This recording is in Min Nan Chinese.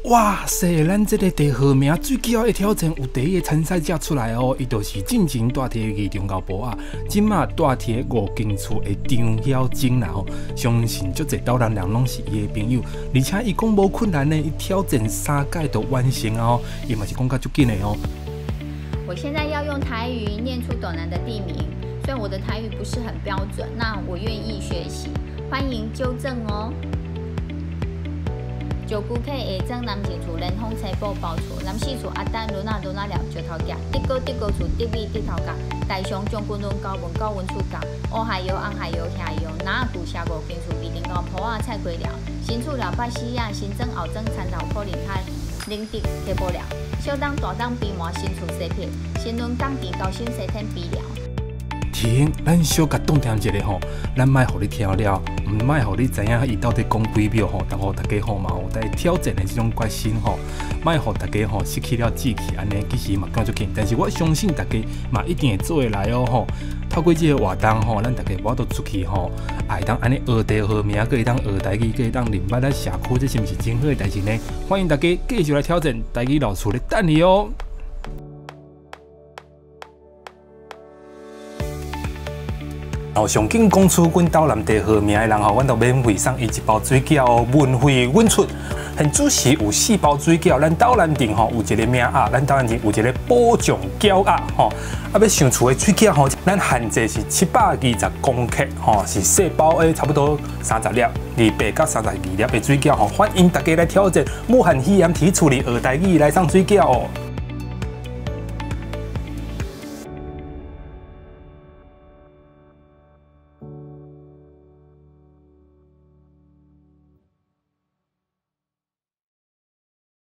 哇塞，咱這个地號名水餃的挑戰有第一個參賽者出來哦，伊就是進前蹛佇義中猴婆仔，這馬蹛佇五間厝的張曉晶啦吼，相信足濟斗南人攏是伊的朋友，而且伊講無困難呢，伊挑戰三屆都完成啊吼，伊嘛是講甲足緊的哦。我現在要用台語念出斗南的地名，雖然我的台語不是很標準，那我願意學習，歡迎糾正哦。石龜溪下莊南勢厝連峰車埔包厝南勢厝阿丹崙仔崙仔寮石頭岬竹高竹高厝竹美竹頭角大雄將軍崙高文高文厝角烏海窯紅海窯下窯哪仔舊社五間厝二林高埔仔菜溪寮新厝寮八四仔新莊後莊田頭埔林跤林竹溪埔寮小東大東邊門新厝西撇新崙港池高新西天埤寮。停，咱小共擋聽一下吼，咱莫予你聽了，毋莫予你知影伊到底講幾秒吼，但予大家吼嘛有在挑戰的這種決心吼，莫予大家吼失去了志氣，按呢其實嘛講足緊，但是我相信大家嘛一定會做會來哦吼。透過這個活動吼，咱大家無法度出去吼，也會當按呢學地號名，閣會當學台語，閣會當認捌咱社區，這是毋是真好的代誌呢？歡迎大家繼續來挑戰，台語老師咧等你哦。哦，上緊講出阮斗南地號名的人吼，阮都免費送伊一包水餃哦，文費阮出。現主時有四包水餃，咱斗南鎮吼有一個名額，咱斗南鎮有一個保障餃仔吼。啊，欲上厝的水餃吼，咱限制是720公克吼，是細包的差不多三十粒，232粒的水餃吼。歡迎大家來挑戰，武漢肺炎佇厝裡學台語來送水餃哦。